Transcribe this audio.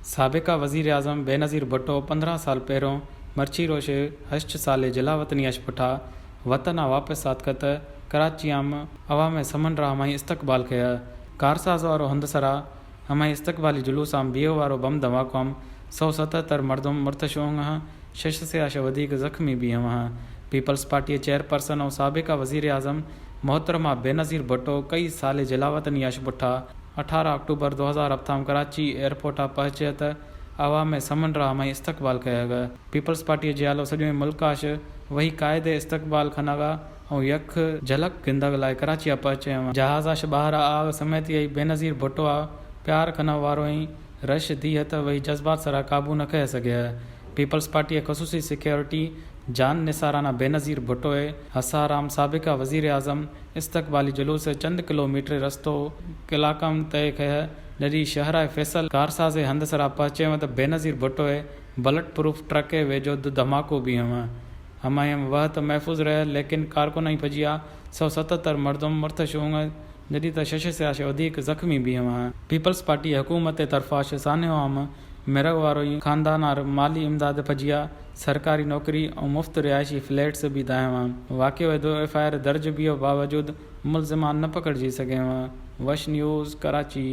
سابقہ وزیر اعظم بینظیر بھٹو پندرہ سال پیروں مرچی روشے ہشت سالے جلا وطنی اش پٹھا وطن آ واپس آتکت کراچی ہم عوام سمن را ہمائی استقبال کیا۔ کارساز وارو ہند سرا ہمائی استقبالی جلوس ہم بیو وارو بم دھماکو ہم سو ستہتر مردم مرتشونگ ہاں، شش سے آش ودیک زخمی بھی ہم ہاں۔ پیپلز پارٹی چیئرپرسن اور سابقہ وزیر اعظم محترمہ بینظیر بھٹو کئی سالے جلا وطنی اش پٹھا اٹھارہ اکتوبر دو ہزار ہپتام کراچی ایئرپورٹ آ پہچے ات عوام سمن را ہمائی استقبال کیا گا۔ پیپلز پارٹی جیالو سجویں ملک آش وہی قائد استقبال کھنگا اور یک جھلک گندگ لائے کراچی آ پہچے ہم۔ جہاز آش باہر آگ سمیت یہی بینظیر بھٹو آ پیار کھنگ وارویں رش دی ات وہی جذبات سرا قابو نہ کہہ سکے۔ پیپلز پارٹی خصوصی سیکیورٹی جان نثارانہ بینظیر بھٹو ء حسارام سابقہ وزیر اعظم استقبالی جلوس ء چند کلومیٹر رستو کلاکم طے کھہ جدی شہرائے فیصل کارساز ہند سرا پہچے ونت بینظیر بھٹو ء بلٹ پروف ٹرک ء ویجو دو دھماکو بھی ہم ہمائیں وقت محفوظ رہ لیکن کارکنائی پجیا سو ستہتر مردم مرتشونگ جدی تا شش سے آش ودیک زخمی بھی ہم پیپلز پارٹی حکومت طرفا شسانے ہم مرگ وارویں خاندان آر مالی امداد پجیا سرکاری نوکری اور مفت رہائشی فلیٹس بھی دائیں واقعے دو ایف آئی آر درج بھی باوجود ملزمان نہ پکڑ جی سکے۔ وش نیوز کراچی۔